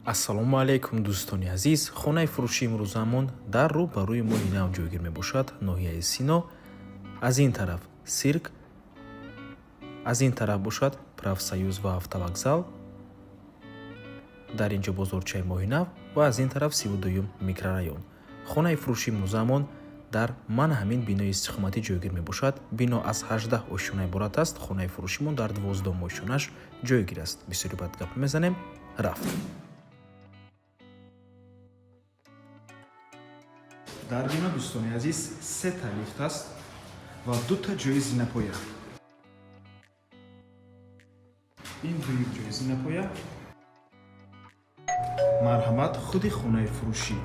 Ассалому алайкум, дӯстони азиз. Хонаи фурӯшии имрӯзаамон дар рӯ ба рӯи Моҳи Нав ҷойгир мебошад, ноҳияи Сино. Аз ин тараф сирк, аз ин тараф бошад профсоюз ва автовокзал, дар ин ҷо бозорчаи Моҳи Нав ва аз ин тараф 32-юм микрорайон. Хонаи фурӯшии имрӯзаамон дар ман ҳамин бинои истиқоматӣ ҷойгир мебошад. Бино аз 18 ошёна иборат аст. Хонаи фурӯшимон дар 12-ум ошёнаш ҷойгир аст. Бисёри баъд гап мезанем. Рафт. Дар бино, дӯстони азиз, сета лифт аст ва дута ҷои зинапоя. Ин дуюм ҷои зинапоя. Марҳамат, худи хонаи фурӯшӣ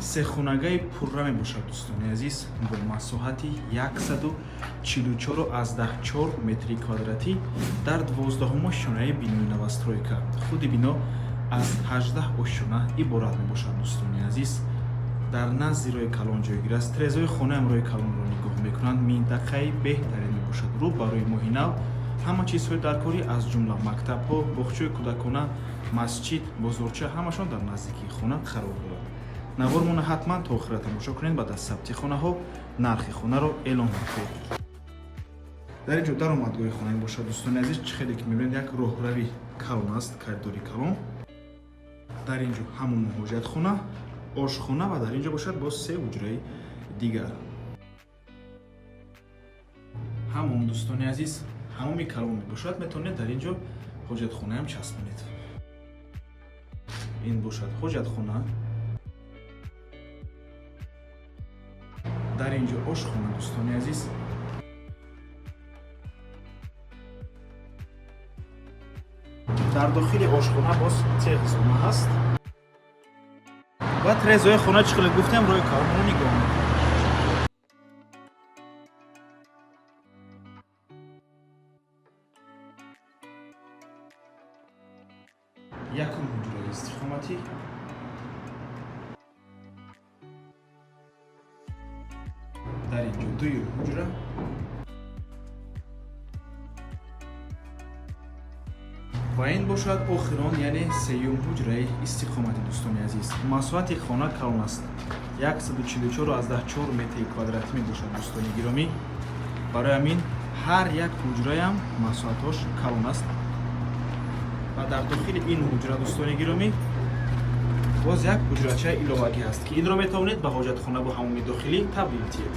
сехонагаи пурра мебошад, дӯстони азиз, бо масоҳати 144,4 метри квадратӣ дар 12-ум ошёнаи бинои новостройка. Худи бино аз 18 ошёна иборат мебошад, дӯстони азиз. Дар назди роҳи калон ҷойгир аст. Трезои хонаам роҳи калонро нигоҳ мекунанд. Минтақаи беҳтарин мебошад, рӯ ба рӯи Моҳи Нав. Ҳама чизҳои даркорӣ, аз ҷумла мактабҳо, боғчаи кӯдакона, масҷид, бозорча ҳамашон дар наздикии хона қарор дорад. Навормона ҳатман то охира тамошо кунед. Баъд аз сабти хонаҳо нархи хонаро эълон мекунем. Дар ин ҷо даромадгоҳи хона мебошад, дӯстони азиз. Чӣ хеле ки мебинед, як роҳрави калон аст, коридори калон. Дар ин ҷо ҳамон ҳоҷатхона, ошхона ва дар ин ҷо бошад боз се ҳуҷраи дигар. Ҳамон, дӯстони азиз, ҳамоми калон мебошад. Метавонед дар ин ҷо ҳоҷатхонаам часпонед. Ин бошад ҳоҷатхона, дар ин ҷо ошхона, дӯстони азиз. Дар дохили ошхона боз техзона ҳаст ва трезои хона, чӣ хеле гуфтем, роҳи калонро нигоҳ мекунад. Якум ҳуҷраи истиқоматӣ, дар ин ҷо дуюм ҳуҷра ва ин бошад охирон, яъне сеюм ҳуҷраи истиқоматӣ. Дӯстони азиз, масоҳати хона калон аст, 144,4 метри квадратӣ мебошад, дӯстони гиромӣ. Барои ҳамин ҳар як ҳуҷраям масоҳатҳош калон аст. Ва дар дохили ин ҳуҷра, дӯстони гиромӣ, боз як ҳуҷрачаи иловагӣ ҳаст, ки инро метавонед ба ҳоҷатхона бо ҳамоми дохилӣ табдил диҳед.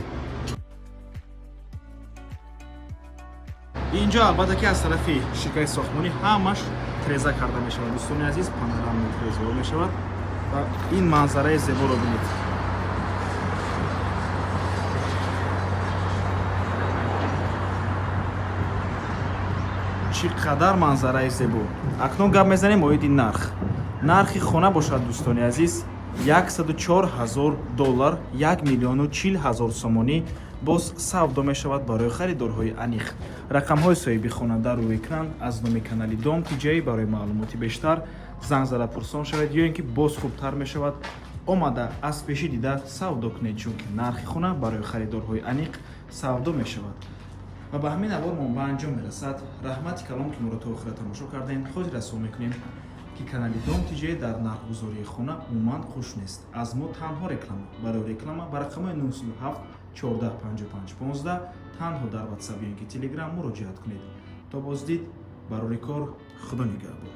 Инҷо албатта ки аз тарафи ширкати сохтмонӣ ҳамаш треза карда мешавад, дӯстони азиз, панорамный трезаҳо мешавад. Ва ин манзараи зеборо бинед. Чӣ қадар манзараи зебо! Акнун гап мезанем оиди нарх. Нархи хона бошад, дӯстони азиз, 104 ҳазор доллар, 1 миллиону 40 ҳазор сомонӣ. Боз савдо мешавад барои харидорҳои аниқ. Рақамҳои соҳиби хона дар рӯи экран. Аз номи канали Дом Тиҷаи барои маълумоти бештар занг зада пурсон шавед ё ин ки боз хубтар мешавад омада аз пешӣ дида савдо кунед, чунки нархи хона барои харидорҳои аниқ савдо мешавад. Ва ба ҳамин навормон ба анҷом мерасад. Раҳмати калом, ки моро то охира тамошо кардем. Хотиррасон мекунем, ки канали Дом Тиҷаи дар нархгузории хона умуман хуш нест. Аз мо танҳо реклама. Барои реклама ба рақамҳои 907 14 55 15 танҳо дар Ватсап ё ин ки Телеграм муроҷиат кунед. То боздид, барори кор, Худо нигаҳбон.